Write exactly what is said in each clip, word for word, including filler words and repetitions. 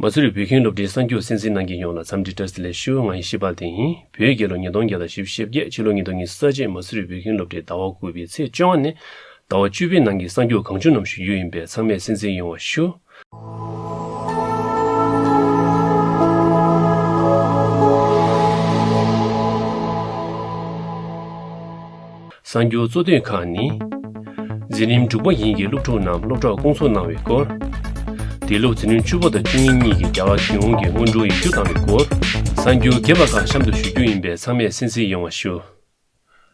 མ་སུ་རི་བོད་ཁྱིམ་སློབ་གྲྭའི་གསར་འགྱུར་གསན་གཟིགས་གནང་མཁན་ཡོངས་ལ་འཚམས་འདྲི་བཀྲ་ཤིས་བདེ་ལེགས་ཞུ། ང་ཡེ་ཤེས་དཔལ་ལྡན་ཡིན། བོད་རྒྱལ་ལོ་ཉིས་སྟོང་བརྒྱ་དང་བཞི་བཅུ་ཞེ་བརྒྱད། ཕྱི་ལོ་ཉིས་སྟོང་ཉི་ཤུ་རྩ་གཅིག། མ་སུ་རི་བོད་ཁྱིམ་སློབ་གྲྭའི་ཟླ་བ་དགུ་པའི་ཚེས་བཅོ་ལྔ་ནས་ཟླ་བ་བཅུ་པའི་ནང་གི་གསར་འགྱུར་གང་བྱུང་རྣམས་ཞུ་རྒྱུ་ཡིན་པས། ཚང་མས་གསན་གཟིགས་ཡོང་བ་ཞུ། གསར་འགྱུར་གཙོ་དོན་ཁག་ནི། འཛིན་རིམ་དྲུག་པ་ཡན་གྱི་སློབ་ཕྲུག་རྣམས་སློབ་གྲྭར་སྐོང་ཚོགས་གནང་བའི་སྐོར། འདི་ལོ་འཛིན་རིམ་བཅུ་པ་དང་བཅུ་གཉིས་གཉིས་ཀྱི་རྒྱ་གར་རྒྱལ་ཡོངས་ཀྱི་སྔོན་འགྲོའི་ཡིག་རྒྱུགས་བཏང་བའི་སྐོར། གསར་འགྱུར་རྒྱས་པ་ཁག་གཤམ་དུ་ཞུ་རྒྱུ་ཡིན་པས། ཚང་མས་གསན་གཟིགས་ཡོང་བ་ཞུ།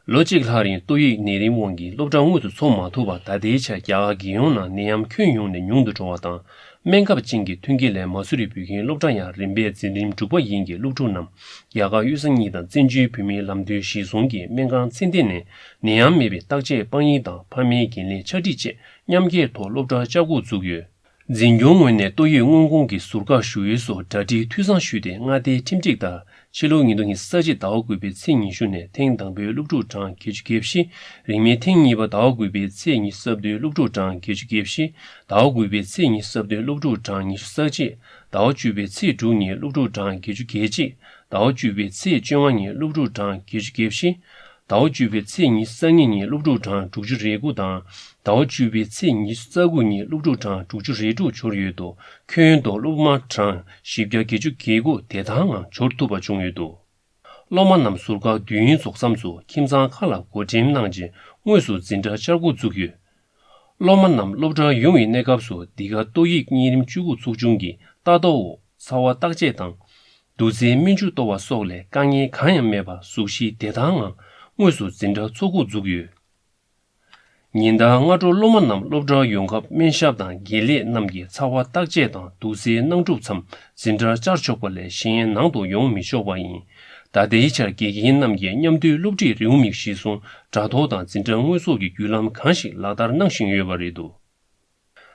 ལོ་གཅིག་ལྷག་རིང་ཏོག་དབྱིབས་ནད་རིམས་དབང་གིས་སློབ་གྲྭ་དངོས་སུ་འཚོགས་མ་ཐུབ་པར། ད་ལྟའི་ཆར་རྒྱ་གར་རྒྱལ་ཡོངས་ནང་ནད་ཡམས་ཁྱོན་ཡོངས་ནས་ཉུང་དུ་འགྲོ་བ་དང་། སྨན་ཁབ་ཅན་གྱི་མཐུན་རྐྱེན་ལས་མ་སུ་རི་བོད་ཁྱིམ་སློབ་གྲྭ་ཡང་རིམ་པས་འཛིན་རིམ་དྲུག་པ་ཡན་གྱི་སློབ་ཕྲུག་རྣམས་རྒྱ་གར་དབུས་ས་གཉིས་དང་བཙན་བྱོལ་བོད་མིའི་ལམ་སྟོན་གཞིར་བཟུང་གིས་སྨན་ཁང་ཚད་ལྡན་ནས་ནད་ཡམས་མེད་པའི་བརྟག་དཔྱད་དཔང་ཡིག་དང་ཕ་མའི་འགན་ལེན་ཕྱག་བྲིས་བཅས་མཉམ་འཁྱེར་ཐོག་སློབ་གྲྭར་བཅར་འགོ་བཙུགས་ཡོད། འཛིན་སྐྱོང་ངོས་ནས་ཏོག་དབྱིབས་སྔོན་འགོག་གི་ཟུར་བཀག་ཞུ་ཡུལ་སོགས་གྲ་སྒྲིག་འཐུས་ཚང་ཞུས་ཏེ། མངའ་སྡེའི་ཁྲིམས་སྒྲིག་ལྟར། ཕྱི་ལོ་ཉིས་སྟོང་ཉི་ཤུ་རྩ་གཅིག་ཟླ་བ་དགུ་པའི་ཚེས་ཉི་ཤུ་ནས་ཐེངས་དང་པོའི་སློབ་ཕྲུག་གྲངས་བརྒྱད་ཅུ་གྱ་བཞི། རིང་མིན་ཐེངས་གཉིས་པ་ཟླ་བ་དགུ་པའི་ཚེས་ཉི་ཤུ་རྩ་བདུན་སློབ་ཕྲུག་གྲངས་བརྒྱད་ཅུ་གྱ་བཞི། ཟླ་བ་དགུ་པའི་ཚེས་ཉི་ཤུ་རྩ་བདུན་སློབ་ཕྲུག་གྲངས་ཉི་ཤུ་རྩ་གཅིག། ཟླ་བ་བཅུ་པའི་ཚེས་དྲུག་ཉིན་སློབ་ཕྲུག་གྲངས་བརྒྱད་ཅུ་གྱ་གཅིག། ཟླ་བ་བཅུ་པའི་ཚེས་བཅོ་ལྔ་ཉིན་སློབ་ཕྲུག་གྲངས་བརྒྱད་ཅུ་གྱ་བཞི། ཟླ་བ་བཅུ་པའི་ཚེས་ཉི་ཤུ་རྩ་གཉིས་ཉིན་སློབ་ཕྲུག་གྲངས་དྲུག་ཅུ་རེ་དགུ་དང་། ཟླ་བ་བཅུ་པའི་ཚེས་ཉི་ཤུ་རྩ་དགུ་ཉིན་སློབ་ཕྲུག་གྲངས་དྲུག་ཅུ་རེ་དྲུག་འབྱོར་ཡོད་འདུག་ཁྱོན་བསྡོམས་སློབ་མ་གྲངས་བཞི་བརྒྱ་བརྒྱད་ཅུ་གྱ་དགུ་བདེ་ཐང་ངང་འབྱོར་ཐུབ་པ་བྱུང་ཡོད་འདུག་སློབ་མ་རྣམས་ཟུར་བཀག་དུས་ཡུན་རྫོགས་མཚམས་སུ་ཁྱིམ་ཚང་ཁག་ལ་བགོ་འགྲེམས་གནང་རྗེས་དངོས་སུ་འཛིན་གྲྭར་བཅར་འགོ་བཙུགས་ཡོད། སློབ་མ་རྣམས་སློབ་གྲྭར་ཡོང་བའི་གནས་སྐབས་སུ། འདི་ག་ཏོག་དབྱིབས་གཉན་རིམས་བཅུ་དགུ་ཚོགས་ཆུང་གི་ལྟ་རྟོག་འོག་ཚ་བ་བརྟག་དཔྱད་དང་། བདུད་རྩིའི་སྨན་ཆུ་གཏོར་བ་སོགས་ལས་དཀའ་ངལ་གང་ཡང་མེད་པར་གཟུགས་གཞི་བདེ་ཐང་ངང་དངོས་སུ་འཛིན་གྲྭ་འཚོགས་འགོ་འཛུགས་ཡོད། ཉིན་ལྟར་སྔ་དྲོ་སློབ་མ་རྣམས་སློབ་གྲྭར་ཡོང་སྐབས་སྨན་ཞབས་དང་དགེ་ལས་རྣམས་ཀྱིས་ཚ་བ་བརྟག་དཔྱད་དང་བདུད་རྩིའི་གནང་གྲུབ་མཚམས་འཛིན་གྲྭར་བཅར་ཆོག་པ་ལས་གཞན་ནང་དུ་ཡོང་མི་ཆོག་པ་ཡིན། ད་ལྟའི་ཆར་དགེ་རྒན་རྣམས་ཀྱིས་མཉམ་འདུས་སློབ་ཁྲིད་རེའུ་མིག་གཞིར་བཟུང་དྲ་ཐོག་དང་འཛིན་གྲྭ་དངོས་ཟོག་གི་བརྒྱུད་ལམ་གང་ཞིག་ལག་བསྟར་གནང་བཞིན་ཡོད་པ་རེད་འདུག་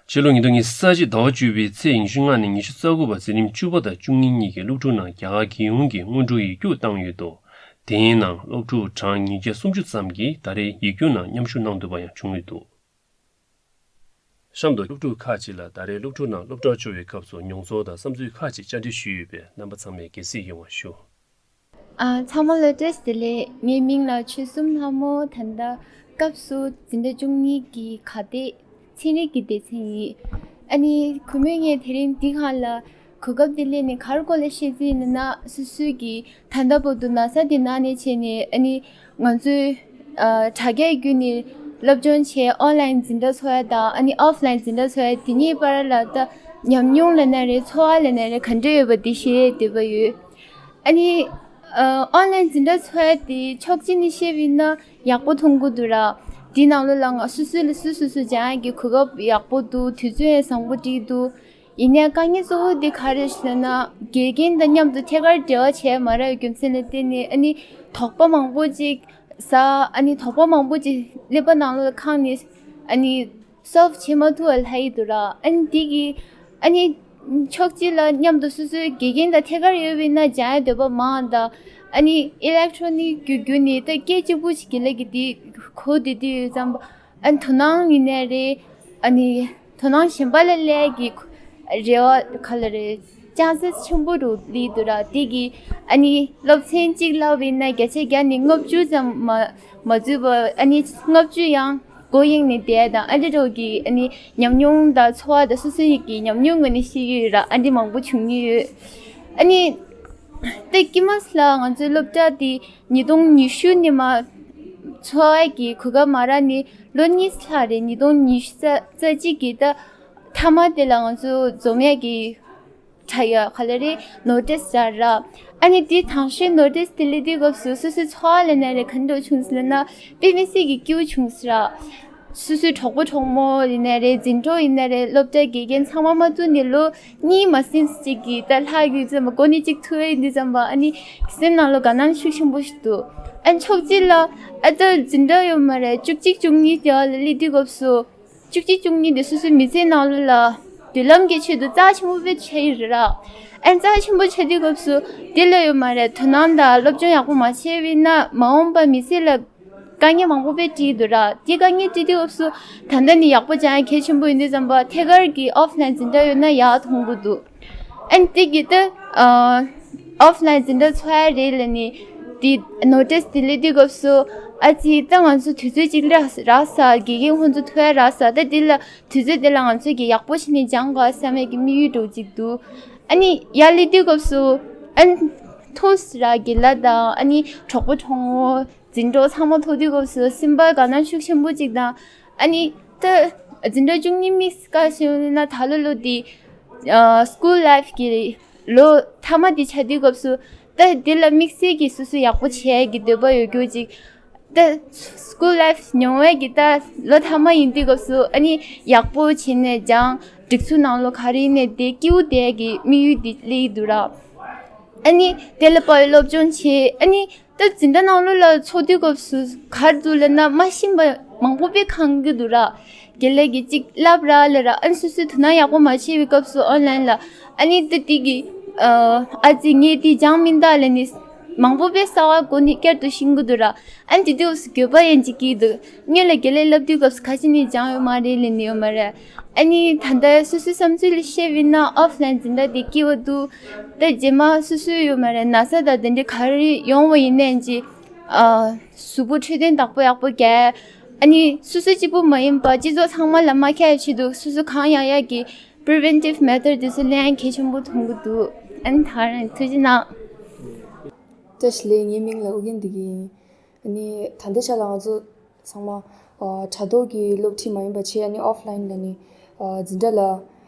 ཕྱི་ལོ་ཉིས་སྟོང་ཉི་ཤུ་རྩ་གཅིག་ཟླ་བ་བཅུ་པའི་ཚེས་ཉི་ཤུ་ལྔ་ནས་ཉི་ཤུ་རྩ་དགུ་བར་འཛིན་རིམ་བཅུ་པ་དང་བཅུ་གཉིས་གཉིས་ཀྱི་སློབ་ཕྲུག་རྣམས་རྒྱ་གར་རྒྱལ་ཡོངས་ཀྱི་སྔོན་འགྲོའི་ཡིག་རྒྱུགས་བཏང་ཡོད་འདུག་དེའི་ནང་སློབ་ཕྲུག་གྲངས་ཉིས་བརྒྱ་སུམ་ཅུ་ཙམ་གྱིས་ད་རེས་ཡིག་རྒྱུགས་ནང་མཉམ་ཞུགས་གནང་ཐུབ་པ་ཡང་བྱུང་ཡོད་འདུག་གཤམ་དུ་སློབ་ཕྲུག་ཁག་ཅིག་ལ་ད་རེས་སློབ་ཕྲུག་རྣམས་སློབ་གྲྭར་འབྱོར་བའི་སྐབས་སུ་མྱོང་ཚོར་དང་བསམ་ཚུལ་ཁག་ཅིག་བཅར་འདྲི་ཞུས་ཡོད་པས། རྣམ་པ་ཚང་མས་དགྱེས་གཟིགས་ཡོང་བ་ཞུ། ཨ། ཚང་མ་ལ་བཀྲ་ཤིས་བདེ་ལེགས། ངའི་མིང་ལ་ཆོལ་གསུམ་ལྷ་མོ། ད་ལྟ་སྐབས་སུ་འཛིན་གྲྭ་བཅུ་གཉིས་ཀྱི་ག་སྡེ་ཚན་རིག་གི་སྡེ་ཚན་ཡིན། ཨ་ནི་གུས་མོས་ངས་དེ་རིང་འདི་ག་ལ་གོ་སྐབས་འདི་ལེན་ནས་ག་རེ་སྐོར་ལ་བཤད་རྩིས་ཡིན་ན། སོ་སོའི་གི་ད་ལྟ་བར་དུ་ན་ཚ་འདི་ན་ནས་བྱས་ནས། ཨ་ནི་ང་ཚོའི་ཨ་དྲ་རྒྱའི་བརྒྱུད་ནས་སློབ་སྦྱོང་བྱས། ཨོན་ལན་འཛིན་གྲྭ་འཚོགས་ཡ་དང་། ཨ་ནི་ཨོཕ་ལན་འཛིན་གྲྭ་འཚོགས་ཡ། དེ་གཉིས་བར་ལ་ད་ཉམས་མྱོང་ལབ་ན་རེད། ཚོར་བ་ལབ་ན་རེད། ག་འདྲ་ཡོད་པ་འདི་བཤད་འདོད་པ་ཡོད། ཨ་ནི་ཨ་ཨོན་ལན་འཛིན་གྲྭ་འཚོགས་ཡ་དེ་ཕྱོགས་གཅིག་ནས་བཤད་པ་ཡིན་ན་ཡག་པོ་མཐོང་གི་འདུག་ར། དེའི་ནང་ལོགས་ལ་ང་སོ་སོ་ལ་སོ་སོ་སོ་སྦྱང་ཡ་གི་གོ་སྐབས་ཡག་པོ་འདུག་དུས་ཚོད་ཡང་བཟང་པོ་སྒྲིག་འདུག་ཡིན་ནའི་དཀའ་ངལ་གཙོ་བོ་དེ་ག་རེ་ཞུ་ན། དགེ་རྒན་དང་མཉམ་དུ་ཐད་ཀར་འབྲེལ་བ་བྱས་མ་རག་པའི་རྒྱུ་མཚན་ལ་བརྟེན་ནས། ཨ་ནི་དོགས་པ་མང་པོ་ཅིག་ཟ། ཨ་ནི་དོགས་པ་མང་པོ་ཅིག་ཀླད་པ་ནང་ལོགས་ལ་ཁེངས་ནས། ཨ་ནི་སོལབ་བྱེད་མ་ཐུབ་པ་ལྷག་གི་འདུག་ར། ཨ་ནི་དེ་གི་ཨ་ནི་ཕྱོགས་གཅིག་ལ་མཉམ་དུ་སོ་སོའི་དགེ་རྒན་དང་ཐད་ཀར་ཡོད་པ་ཡིན་ན་སྦྱང་ཡ་འདོད་པ་མང་དང་། ཨ་ནི་ཨི་ལེག་ཊོ་ནིག་གི་བརྒྱུད་ནས་ད་སྐད་གཅིག་པུ་ཞིག་གི་ལ་གི་དེ་གོ་བསྡད་དུས་ཙམ་པ། ཨ་ནི་དོ་སྣང་ཡིན་ནའི་རེད། ཨ་ནི་དོ་སྣང་གཞན་པ་ལ་སླེབས་ཀྱི་རེ་བ་ག་ལ་རེད། ཅན་སེས་ཆེན་པོ་རུ་སླེབས་འདུག་ར། དེ་གི་ཨ་ནི་སློབ་ཚན་གཅིག་བསླབས་པ་ཡིན་ན་བརྒྱ་ཆ་བརྒྱ་ནས་ལྔ་བཅུ་ཙམ་མ་མ་འཛུལ་བ། ཨ་ནི་ལྔ་བཅུ་ཡང་མགོ་གཡེང་ནས་བསྡད་དང་། ཨ་འདྲ་འདྲ་གི་ཨ་ནི་ཉམས་མྱོང་དང་ཚོར་བ་དང་། སོ་སོ་ཡི་གི་ཉམས་མྱོང་ངོས་ནས་བཤད་ཀྱི་ཡོད་ར། ཨ་འདྲ་མང་པོ་བྱུང་གི་ཡོད། ཨ་ནི་ད་དཀྱིལ་མ་ལ་ང་ཚོའི་སློབ་གྲྭ་དེ་ཉིས་སྟོང་ཉི་ཤུ་ནས་མར་འཚོགས་ཡ་གི་གོ་སྐབས་མ་རག་ནས་ལོ་གཉིས་ལྷག་རེད། ཉིས་སྟོང་ཉི་ཤུ་རྩ་རྩ་གཅིག་གི་ད་མཐའ་མ་དེ་ལ་ང་ཚོ་འཛོམས་ཡ་གི་དྲ་ཡ་ག་ལ་རེད། ནོ་ཊིས་སྦྱར་ར། ཨ་ནི་དེ་དང་ཤོས་ནོ་ཊིས་དེ་སླེབས་དུས་སྐབས་སུ་སོ་སོའི་ཚོར་བ་ལབ་ན་རེད། ག་འདྲ་བྱུང་སོང་ལབ་ན་དཔེ་མི་སྲིད་ཀྱི་སྐྱིད་པོ་བྱུང་སོང་ར། སོ་སོའི་གྲོགས་པོ་གྲོགས་མོ་ཡིན་ནའི་རེད། འཛིན་གྲོགས་ཡིན་ནའི་རེད། སློབ་གྲྭའི་དགེ་རྒན་ཚང་མ་མ་ཐུག་ནས་ལོ་གཉིས་མ་ཟིན་ཅིག་གི་ད་ལྷག་ཡོད་ཙམ་པ། གོ་གནས་གཅིག་ཐུབ་ཡོད་འདི་ཙམ་པ། ཨ་ནི་སེམས་ནང་ལོ་དགའ་སྣང་ཤུགས་ཆེན་པོ་ཞིག་འདུག་ཨ་ནི་ཕྱོགས་གཅིག་ལ་ཨ་ད་འཛིན་གྲྭ་ཡོད་མ་རེད། བཅུ་གཅིག་བཅུ་གཉིས་དེ་བ་ལ་སླེབས་དུས་སྐབས་སུ་བཅུ་གཅིག་བཅུ་གཉིས་དེ་སོ་སོའི་མི་ཚེའི་ནང་ལོགས་ལ་མདུན་ལམ་གྱི་ཆེད་དུ་རྩ་ཆེན་པོ་དཔེ་ཆེ་ཡི་རེད་ར། ཨ་ནི་རྩ་ཆེན་པོ་ཆགས་དུས་སྐབས་སུ་དེ་ལ་ཡོད་མ་རེད། དོ་སྣང་དང་སློབ་སྦྱོང་ཡག་པོ་མ་བྱས་པ་ཡིན་ན་མ་འོངས་པ་མི་ཚེ་ལ་དཀའ་ངལ་མང་པོ་དཔེ་འཕྲད་ཀྱི་འདུག་ར། དེ་དཀའ་ངལ་འཕྲད་དུས་སྐབས་སུ་ད་ལྟ་ནས་ཡག་པོ་སྦྱང་ཡ་གལ་ཆེན་པོ་ཡིན་དུས་ཙམ་པ་ཐད་ཀར་གྱི་ཨོཕ་ལན་འཛིན་གྲྭ་ཡོད་ན་ཡག་མཐོང་གི་འདུག་ཨན་ཏི་གི་ཏི་ཨོཕ་ལན་འཛིན་གྲྭ་ཚོགས་ཡ་རེད་ལ་ནི། དེ་ནོ་ཊིས་དེ་ལས་དུས་སྐབས་སུ་ཨ་ཙི་ད་ང་ཚོ་དུས་ཚོད་ཅིག་རག་རག་ས་དགེ་རྒན་ཁོང་ཚོ་ཐུག་ཡ་རག་ས། ད་དེ་ལ་དུས་ཚོད་དེ་ལ་ང་ཚོ་གི་ཡག་པོ་བྱས་ནས་སྦྱང་དགོས་བསམ་ཡ་གི་དམིགས་ཡུལ་འདྲ་བོ་ཅིག་འདུག་ཨ་ནི་ཡར་ལས་དུས་སྐབས་སུ་ཨན་ཐུག་ར་དགེ་ལགས་དང་ཨ་ནི་གྲོགས་པོ་གྲོགས་མོ་འཛིན་གྲོགས་ཚང་མ་ཐུག་དུས་སྐབས་སུ་སེམས་པ་དགའ་སྣང་ཤུགས་ཆེན་པོ་ཅིག་དང་། ཨ་ནི་ད་འཛིན་གྲྭ་བཅུ་གཉིས་དམིགས་བཀར་བྱས་ན་ད་ལོ་ལོ་འདི་སྐུལ་ལའིཕ་གི་ལོ་མཐའ་མ་འདི་ཆགས་དུས་སྐབས་སུ་ད་འདི་ལ་དམིགས་བསལ་གྱི་སོ་སོ་ཡག་པོ་བྱེད་ཡ་གི་འདོད་པ་ཡོད་རྒྱུ་ཅིག་ད་སྐུལ་ལའིཕ་མྱོང་བའི་གི་ད་ལོ་མཐའ་མ་ཡིན་དུས་སྐབས་སུ་ཨ་ནི་ཡག་པོ་བྱས་ནས་སྦྱང་། སྒྲིག་འཛུགས་ནང་ལོགས་ག་རེ་ཡིན་ནའི་དེ་སྐྱིད་པོ་བསྡད་ཀྱི་དམིགས་ཡུལ་དེ་སླེབས་ཀྱི་འདུག་ར། ཨ་ནི་དེ་ལ་དཔག་པའི་སློབ་སྦྱོང་བྱེད། ཨ་ནི་ད་འཛིན་གྲྭ་ནང་ལོགས་ལ་ཚོགས་དུས་སྐབས་སུ་ག་རེ་འདུག་ལབ་ན་མ་ཤེས་པ་མང་པོ་དཔེ་ཁེངས་ཀྱི་འདུག་ར། དགེ་ལགས་ཀྱིས་གཅིག་བསླབ་ར་ལབ་ར། ཨ་ནི་སོ་སོའི་དོ་སྣང་ཡག་པོ་མ་བྱས་པའི་སྐབས་སུ་ཨོན་ལན་ལ་ཨ་ནི་ད་དེ་གི་ཨ་ཙི་ངས་དེ་སྦྱངས་མིན་ད་ལབ་ནི་མང་པོ་དཔེ་གསར་པ་སྒོ་ནས་བསྐྱར་དུ་ཤེས་ཀྱི་འདུག་ར། ཨ་ནི་དེ་དུས་སུ་འགྱོད་པ་ཡང་ཅིག་སྐྱེ་འདུག་སྔོན་ལ་དགེ་ལགས་བསླབ་དུས་སྐབས་སུ་ཁ་ཅིག་ནས་སྦྱངས་ཡོད་མ་རེད་ལབ་ནི་ཡོད་མ་རེད། ཨ་ནི་ད་ལྟ་སོ་སོའི་བསམ་ཚུལ་ལ་བཤད་པ་ཡིན་ན་ཨོཕ་ལན་འཛིན་གྲྭ་དེ་སྐྱིད་པོ་འདུག་ད་རྗེས་མ་སོ་སོའི་ཡོད་མ་རེད་ན་ཚ་དང་དེ་འདྲ་ག་རེ་ཡོང་བ་ཡིན་ནའི་ཅི། ཨ་གཟུགས་པོ་འཕྲོད་བསྟེན་བདག་པོ་ཡག་པོ་རྒྱག་ཨ་ནི་སོ་སོ་གཅིག་པུ་མ་ཡིན་པ་སྤྱི་ཚོགས་ཚང་མ་ལ་མ་ཁྱབ་ཆེད་དུ་སོ་སོ་གང་ཡག་ཡག་གི་པི་རི་ཝེན་ཊིབ་མེ་ཐོཌ་དེ་ཚོ་ལེན་གལ་ཆེན་པོ་མཐོང་གི་འདུག་ཨ་ནི་ད་རེས་ཐུགས་རྗེ་གནང་། བཀྲ་ཤིས་བདེ་ལེགས། ངའི་མིང་ལ་ཨུ་རྒྱན་བདེ་སྐྱིད་ཡིན། ཨ་ནི་ད་ལྟའི་ཆ་ལ་ང་ཚོ་ཚང་མ་ཨ་དྲ་ཐོག་གི་སློབ་ཁྲིད་མ་ཡིན་པ་བྱས། ཨ་ནི་ཨོཕ་ལན་ལ་ནི་ཨ་འཛིན་གྲྭ་ལ་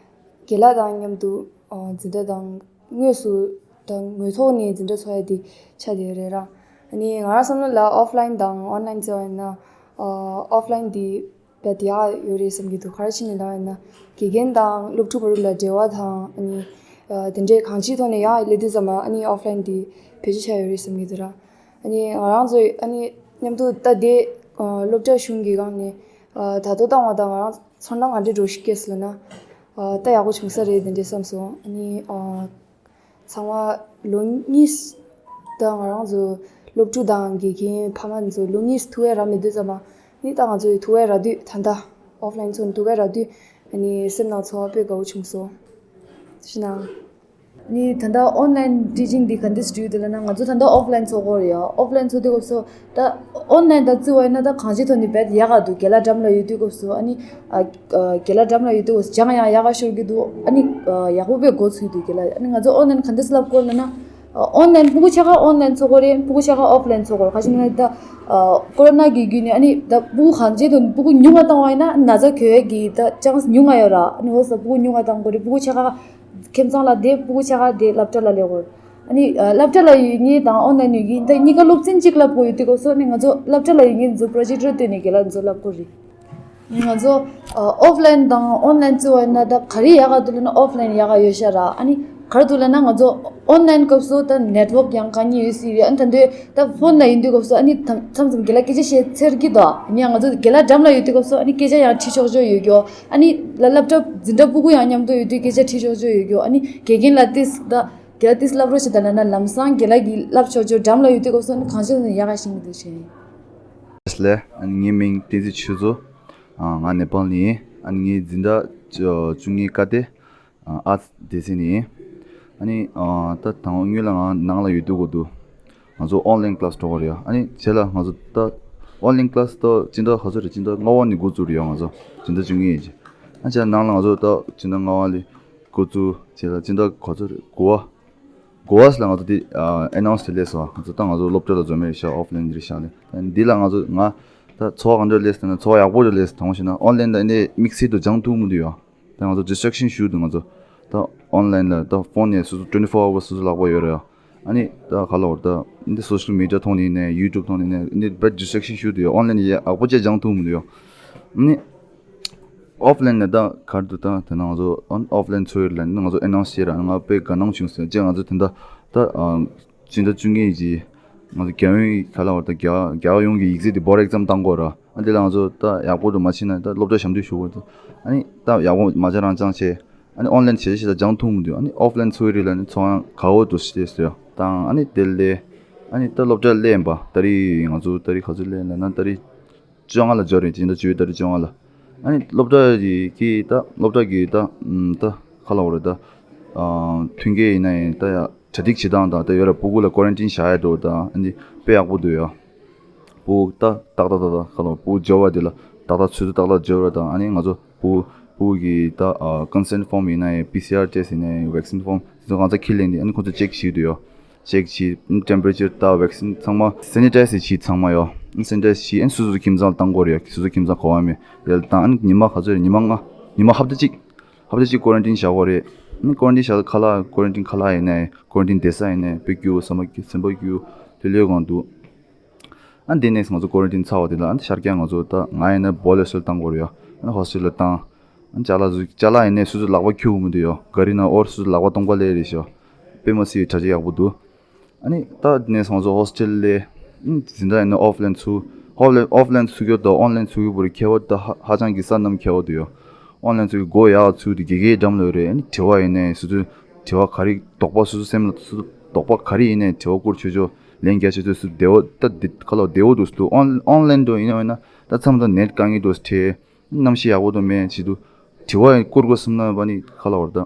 རྒན་ལགས་དང་མཉམ་དུ་ཨ་འཛིན་གྲྭ་དང་དངོས་སུ་དང་དངོས་ཐོག་ནས་འཛིན་གྲྭ་ཚོགས་ཡ་དེ་ཆགས་བསྡད་ཡོད་རེད་ར། ཨ་ནི་ང་རང་བསམ་བློ་ལ་ཨོཕ་ལན་དང་ཨོན་ལན་བརྩི་བ་ཡིན་ན་ཨ་ཨོཕ་ལན་དེ་རྦད་ཡག་ཡོད་རེད་བསམ་གྱི་འདུག་ག་རེ་བྱས་ནས་ལབ་པ་ཡིན་ན་དགེ་རྒན་དང་སློབ་ཕྲུག་བར་ལ་འབྲེལ་བ་དང་ཨ་ནི་ཨ་དེ་འདྲའི་གང་ཅིའི་ཐོག་ནས་ཡག་སླེབས་དུས་ཙམ་པ་ཨ་ནི་ཨོཕ་ལན་དེ་བེད་སྤྱོད་བྱ་ཡོད་རེད་བསམ་གྱི་འདུག་ར། ཨ་ནི་ང་རང་ཚོ་ཨ་ནི་མཉམ་དུ་ད་ལྟའི་ཨ་སློབ་གྲྭ་གཞུང་གི་སྒང་ནས་ཨ་ད་ལྟ་བཏང་བ་དང་ང་རང་ཚོར་སྣང་ག་འདྲ་འདྲ་ཞིག་སྐྱེས་སོང་ལབ་ན་ཨ་ད་ཡག་པོ་བྱུང་ས་རེད་དེ་འདྲ་བསམ་སོང་། ཨ་ནི་ཨ་ཚང་མ་ལོ་གཉིས་ད་ང་རང་ཚོ་སློབ་ཕྲུག་དང་དགེ་རྒན་ཕ་མ་ཚོ་ལོ་གཉིས་ཐུག་ཡ་རག་མེད་དུས་ཙམ་པ་ནི་ད་ང་ཚོ་ཡི་ཐུག་ཡ་རག་དུས་ད་ལྟ་ཨོཕ་ལན་ཚོགས་ནས་ཐུག་ཡ་རག་དུས་ཨ་ནི་སེམས་ནང་ཚོར་བ་དཔེ་དགའ་བོ་བྱུང་སོང་། ཐུགས་རྗེ་གནང་། ནི་ད་ལྟ་ཨོན་ལན་ཊི་ཅིང་འདི་ག་འདྲས་སེ་འགྲོ་ཡོད་དེ་ལབ་ན་ང་ཚོ་ད་ལྟ་ཨོཕ་ལན་ཚོགས་ཀྱི་ཡོད་རེད་ཡ། ཨོཕ་ལན་ཚོགས་དུས་སྐབས་སུ་ད་ཨོན་ལན་དང་བརྩི་བ་ཡིན་ན་ད་གང་ཅིའི་ཐོག་ནས་རྦད་ཡག་ག་འདུག་རྒན་ལགས་འགྲམ་ལ་ཡོད་དུས་སྐབས་སུ་ཨ་ནི་ཨ་ཨ་རྒན་ལགས་འགྲམ་ལ་ཡོད་དུས་སྐབས་སུ་སྦྱང་ཡང་ཡག་ག་ཤོར་གྱི་འདུག་ཨ་ནི་ཨ་ཡག་པོ་དཔེ་འགོ་ཚུགས་འདུག་རྒན་ལགས། ཨ་ནི་ང་ཚོ་ཨོན་ལན་ག་འདྲས་སེ་བསླབ་ཀྱི་ཡོད་ལབ་ན་ཨོན་ལན་ཕྲུ་གུ་ཆ་ག་ཨོན་ལན་ཚོགས་ཀྱི་རེད། ཕྲུ་གུ་ཆ་ག་ཨོཕ་ལན་ཚོགས་ཀྱི་རེད། ག་ཅི་ལབ་ན་ད་ཨ་ཀོ་རོ་ན་གི་བརྒྱུད་ནས་ཨ་ནི་ད་ཕྲུ་གུ་གང་ཅིའི་ཐོག་ནས་ཕྲུ་གུ་ཉུང་ང་བཏང་བ་ཡིན་ན་ན་ཚ་འགོས་ཡ་གི་ད་ཅན་སི་ཉུང་ང་ཡོད་ར། ཨ་ནི་འོ་ཙང་ཕྲུ་གུ་ཉུང་ང་བཏང་དགོས་རེད། ཕྲུ་གུ་ཆ་ག་ཁྱིམ་ཚང་ལ་བསྡད། ཕྲུ་གུ་ཆ་ག་དེ་སློབ་གྲྭ་ལ་སླེབས་དགོས། ཨ་ནི་ཨ་སློབ་གྲྭ་ལ་ཡོད་མཁན་དང་ཨོན་ལན་ཡོད་མཁན་ད་གཉིས་ཀ་སློབ་ཚན་གཅིག་བསླབ་དགོས་ཡོད་དུས་སྐབས་སུ་ཨ་ནི་ང་ཚོ་སློབ་གྲྭ་ལ་ཡོད་མཁན་ཚོ་པྲོ་ཇེཀ་ཊར་བཏོན་ནས་རྒན་ལགས་ཚོ་བསླབ་དགོས་རེད། ཨ་ནི་ང་ཚོ་ཨ་ཨོཕ་ལན་དང་ཨོན་ལན་བརྩི་བ་ཡིན་ན་ད་ག་རེ་ཡག་ག་འདུག་ལབ་ན་ཨོཕ་ལན་ཡག་ག་ཡོད་ཤག་ར། ཨ་ནི་ག་རེ་འདུག་ལབ་ན་ང་ཚོ་ཨོན་ལན་སྐབས་སུ་ད་ནེཊ་ཝོག་ཡང་དཀའ་ངལ་ཡོད་སྲིད་རེད། ཨ་ནི་ད་དུང་ད་ཕོན་ལ་ཡིན་དུས་སྐབས་སུ་ཨ་ནི་ད་མཚམས་མཚམས་རྒན་ལགས་སྐད་ཆ་བཤད་ཚར་གྱི་འདུག་ཡིན་ཡང་ང་ཚོ་རྒན་ལགས་འགྲམ་ལ་ཡོད་དུས་སྐབས་སུ་ཨ་ནི་སྐད་ཆ་ཡང་དྲིས་ཆོག་ཆོག་ཡོད་རྒྱུ། ཨ་ནི་ལ་སློབ་གྲྭ་འཛིན་གྲྭ་ཕྲུ་གུ་ཡང་མཉམ་དུ་ཡོད་དུས་སྐད་ཆ་དྲིས་ཆོག་ཆོག་ཡོད་རྒྱུ། ཨ་ནི་དགེ་རྒན་ལ་ཏིས་ད་རྒན་ལགས་ཏིས་བསླབ་རོགས་བྱེད་ད་ལབ་ན་ལམ་སང་རྒན་ལགས་ཀྱིས་བསླབ་ཆོག་ཆོག་འགྲམ་ལ་ཡོད་དུས་སྐབས་སུ་ཨ་ནི་གང་ཤེས་ནས་ཡག་ག་ཤེས་ཀྱི་འདུག་བྱས། ལགས། ཨ་ནི་ངའི་མིང་བསྟན་འཛིན་ཆོས་མཚོ། ཨ་ང་ནེ་པཱལ་ནས་ཡིན། ཨ་ནི་ངའི་འཛིན་གྲྭ་བཅུ་བཅུ་གཉིས་ཀ་སྡེ་ཨ་ཨར་ཊི་སྡེ་ཚན་ནས་ཡིན། ཨ་ནི་ཨ་ད་དང་པོ་སྔོན་ལ་ང་ནང་ལ་ཡོད་དུས་གོ་དུས་ང་ཚོ་ཨོན་ལན་ཀི་ལཱས་འགྲོ་གི་རེད་ཡ། ཨ་ནི་རྗེས་ལ་ང་ཚོ་ད་ཨོན་ལན་ཀི་ལཱས་ད་སྤྱི་ཟླ་ག་ཚོད་རེད། སྤྱི་ཟླ་ལྔ་པ་ནས་འགོ་བཙུགས་རེད་ཡ། ང་ཚོ་སྤྱི་ཟླ་བཅུ་གཉིས་ཡིན་གྱི། ཨ་རྗེས་ལ་ནང་ལ་ང་ཚོ་ད་སྤྱི་ཟླ་ལྔ་པ་ལ་འགོ་བཙུགས་རྗེས་ལ་སྤྱི་ཟླ་ག་ཚོད་རེད། དགུ་པ། དགུ་པ་ལ་ང་ཚོ་འདི་ཨ་ཨེ་ནའུན་སི་དེ་སླེབས་སོང་། ང་ཚོ་ད་ང་ཚོ་སློབ་གྲྭ་ལ་འཛུལ་མི་རེད་ཤག་ཨོཕ་ལན་འདི་རེད་ཤག་ལབ། ད་འདི་ལ་ང་ཚོ་ང་ད་ཚོར་བ་ག་འདྲ་སླེབས་ཟེར་ན་ཚོར་བ་ཡག་པོ་ཞིག་སླེབས་སོང་། དང་པོ་བྱས་ན་ཨོན་ལན་ད་འདི་དམིགས་བསལ་དུ་སྦྱང་ཐུབ་མི་འདུག་ཡ། ད་ང་ཚོ་ཌིས་ཊེག་ཤན་ཞེ་པོ་འདུག་ང་ཚོ་ད་ཨོན་ལན་ལ་ད་ཕོན་ནས་སོ་སོ་ཊུ་ཝེན་ཊི་ཕོར་ཨ་ཝར་སི་སོ་སོ་ལག་པ་ཡོད་རེད་ཡ། ཨ་ནི་ད་ག་ལབ་དགོས་རེད། ད་འདི་སོ་ཤལ་མི་ཌི་ཡ་ཐོག་ནས་ཡིན་ནའི་ཡུ་ཊུབ་ཐོག་ནས་ཡིན་ནའི་འདི་དཔེ་ཌིས་ཊེག་ཤན་ཞེ་པོ་འདུག་ཡ། ཨོན་ལན་ཡག་པོ་ཅིག་སྦྱང་ཐུབ་མི་འདུག་ཡ། ཨ་ནི་ཨོཕ་ལན་ནས་ད་ག་རེ་འདུག་ད་དེ་ན་ང་ཚོ་ཨོན་ཨོཕ་ལན་ཚོགས་ཡོད་ལབ་ནས་ང་ཚོ་ཨེ་ནའུན་སི་བྱས་ར། ང་དཔེ་དགའ་སྣང་བྱུང་སོང་། ཅེས་ང་ཚོ་དེ་འདྲ་ད་ཨ་སྤྱི་ཟླ་བཅུ་གཉིས་ཀྱི་ང་ཚོ་རྒྱལ་ཡོངས་ག་ལབ་དགོས་རེད། ད་རྒྱ་རྒྱལ་ཡོངས་ཀྱི་ཡིག་ཚད་དེ་བོར་ཌི་ཨེག་ཛམ་བཏང་དགོས་ར། ཨ་དེ་ལ་ང་ཚོ་ད་ཡག་པོ་འདྲ་མ་བྱས་ན་ད་སློབ་གྲྭ་ཞབས་འདེགས་ཞུ་དགོས་འདུག་ཨ་ནི་ད་ཡག་པོ་མ་སྦྱངས་རང་སྦྱངས་བྱས། ཨ་ནི་ཨོན་ལན་བྱས་བྱས་ད་སྦྱང་ཐུབ་མི་འདུག་ཨ་ནི་ཨོཕ་ལན་ཚོགས་ཡོད་རེད་ལབ་ནས་ཚོགས་ཡང་དགའ་བོ་འདུག་ཞེས་ཟེར་ཡ། དང་ཨ་ནི་དེ་ལས་ཨ་ནི་ད་སློབ་གྲྭ་སླེབས་ཡིན་པ་ད་རེས་ང་ཚོ་ད་རེས་ག་ཚོད་སླེབས་ལབ་ན་ད་རེས་བཅོ་ལྔ་ལ་འབྱོར་རེད། སྤྱི་ཟླ་བཅུ་པའི་ཏ་རིག་བཅོ་ལྔ་ལ། ཨ་ནི་སློབ་གྲྭ་གི་གི་ད་སློབ་གྲྭ་གི་ད་ཨམ་ད་ག་ལབ་དགོས་རེད། ད་ ཨ་མཐུན་རྐྱེན་ཡིན་ན་ཡང་ད་ཡ་གྲ་སྒྲིག་བྱེད་སྟངས་དང་ད་ཡོད་ར་སྤུ་གུ་ལ་ཀོ་རན་ཊིན་བཞག་ཡ་འགྲོ་དང་ཨ་ནི་དཔེ་ཡག་པོ་འདུག་ཡ། སྤུ་གུ་ད་ཏག་ཏག་ཏག་ཏག་ཁ་ལོ་སྤུ་གུ་འབྱོར་བ་དེ་ལ་ཏག་ཏག་ཚོད་ཚོད་ཏག་ཏག་འབྱོར་བ་དང་ཨ་ནི་ང་ཚོ་སྤུ་གུ་སྤུ་གུ་གི་ད་ཨ་ཀོན་སེན་ཕོམ་ཡིན་ན་ཡང་པི་སི་ཨར་ཊེ་སི་ཡིན་ན་ཡང་ཝེག་སིན་ཕོམ་དེ་ཚོ་གང་ཚ་ཁྱེར་ལེན་དེ་ཨ་ནི་ཁོ་ཚོ་ཅེག་བྱེད་དུ་ཡོད། ཅེག་བྱེད། ཊེམ་པ་རེ་ཅར་ལྟ། ཝེག་སིན་ཚང་མ་སེ་ནི་ཊའི་ཛི་བྱེད་ཚང་མ་ཡོད། སེ་ནི་ཊའི་ཛི་བྱེད། ཨན་སོ་སོ་ཁྱིམ་ཚང་བཏང་དགོས་རེད། སོ་སོ་ཁྱིམ་ཚང་གོ་བ་མེད་ཡལ་བཏང་། ཨན་ཉི་མ་ག་ཚོད་རེད། ཉི་མ་ལྔ། ཉི་མ་ཧབ་ཏ་གཅིག་ཧབ་ཏ་གཅིག་ཀོ་རན་ཊིན་བཞག་དགོས་རེད། ཨན་ཀོ་རན་ཊིན་བཞག་ཁ་ལག་ཀོ་རན་ཊིན་ཁ་ལག་ཡིན་ནའི་ཀོ་རན་ཊིན་བསྡད་ས་ཡིན་ནའི་དཔེ་སྐྱིད་པོ་ཟ་མ་སྐྱིད་སེམས་པ་སྐྱིད་པོ་ལྷོད་ལྷོད་གང་འདུག་ཨན་དེ་ནས་ང་ཚོ་ཀོ་རན་ཊིན་ཚར་བ་དེ་ལ་ཨན་ཤར་རྒྱག་ང་ཚོ་ད་ང་ཡིན་ན་བོ་ལེ་སོལ་བཏང་དགོས་རེད་ཡ། ཨན་ཧོ་སི་ཊེལ་ལ་བཏང་། ཨ་ཅ་ལག་ཅ་ལག་ཡིན་ནའི་སོ་སོ་ལག་པ་འཁྱུ་དགོས་མི་འདུག་ཡོ། ག་རི་ན་ཨོར་སོ་སོ་ལག་པ་སྟོང་པ་ལས་རེད་ཤོ། དཔེ་མ་སྲིད་དྲ་རྒྱ་ཡག་པོ་འདུག་ཨ་ནི་ད་ནས་སོང་ཙང་ཧོ་སི་ཊེལ་ལས་ཨ་ནི་འཛིན་གྲྭ་ཡིན་ན་ཨོཕ་ལན་ཚུགས། ཨོཕ་ལན་ཨོཕ་ལན་ཚུགས་རྒྱུ་དང་ཨོན་ལན་ཚུགས་རྒྱུ་བར་ཁྱད་པར་ད་ཧ་ཧ་ཅང་གི་ས་རྣམས་ཁྱད་པར་འདུག་ཡོ། ཨོན་ལན་ཚུགས་རྒྱུ་སྒོ་ཡག་ཚུགས་དེ་དགེ་རྒན་འགྲམ་ལ་ཡོད་རེད། ཨ་ནི་དྲི་བ་ཡིན་ནའི་སོ་སོ་དྲི་བ་ག་རེ་དོགས་པ་སོ་སོ་སེམས་ལ་སོ་སོ་དོགས་པ་ག་རེ་ཡིན་ནའི་དྲི་བ་བསྐུར་ཆོག་ཆོག་ལན་རྒྱག་ཆོག་ཆོག་སུ་བདེ་བོ་ད་འདི་ཁ་ལོ་བདེ་བོ་འདུག་སུ་འདུག་ཨོན་ཨོན་ལན་འགྲོ་ཡིན་ན་ཡིན་ན་ད་མཚམས་མཚམས་ནེཊ་དཀའ་ངལ་འདུག་སུ་ཁྲེལ། གནམ་གཤིས་ཡག་པོ་དང་མེད་བྱེད་དུས་དྲི་བ་བསྐུར་དགོས་བསམ་ན་བ་ནི་ཁ་ལ་བར་ད།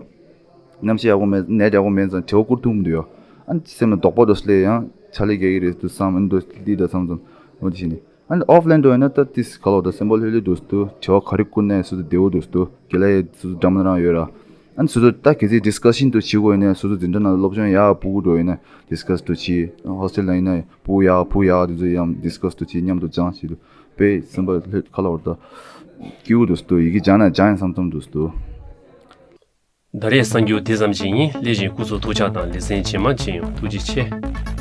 གནམ་གཤིས་ཡག་པོ་མེད་ནེཊ་ཡག་པོ་མེད་ཙང་དྲི་བ་བསྐུར་ཐུབ་མི་འདུག་ཡོ། ཨ་ནི་སེམས་ལ་དོགས་པ་འདུག་སླེ་ཡང་ཆ་ལེ་རྒྱག་གི་རེད་འདུག་བསམ། ཨ་ནི་འདུག་འདི་ད་བསམ་བསམ་འོ་དེ་བྱས་ནས་ཨ་ནི་ཨོཕ་ལན་འགྲོ་ཡིན་ན་ད་ཏིས་ཁ་ལ་བར་ད་སེམས་པ་ལྷོད་ལྷོད་འདུག་སུ་འདུག་དྲི་བ་ག་རེ་བསྐུར་ནའི་སུ་འདུག་བདེ་བོ་འདུག་སུ་འདུག་དགེ་ལགས་ཡི་སུ་འདུག་འགྲམ་ན་རང་ཡོད་ར། ཨ་ནི་སོ་སོ་ད་གལ་སྲིད་ཌིས་ཀ་ཤན་དུ་བྱེད་དགོས་ཡིན་ན་སོ་སོ་འཛིན་གྲྭ་ནང་སློབ་སྦྱོང་ཡག་སྤུ་གུ་འགྲོ་ཡིན་ན་ཌིས་ཀ་སི་དུ་བྱེད། ཧོ་སི་ཊེལ་ནང་ཡིན་ན་སྤུ་གུ་ཡག་བུ་ཡག་དེ་ཚོ་ཡང་ཌིས་ཀ་སི་དུ་བྱེད། མཉམ་དུ་སྦྱང་བྱེད་དུ་དཔེ་སེམས་པ་ལྷོད་ཁ་ལ་བར་ད་སྐྱིད་པོ་འདུག་སུ་འདུག་ཡི་གེ་སྦྱང་ན་སྦྱང་ཡང་བསམ་བསམ་འདུག་སུ་འདུག་ད་རེས་གསར་འགྱུར་འདི་ཙམ་ཞིག་ཡིན། སླད་ཕྱིན་སྐུ་གཟུགས་ཐུགས་ཅག་དང་ལེ་ཚན་རྗེས་མ་མཇལ་ཡོང་། ཐུགས་རྗེ་ཆེ།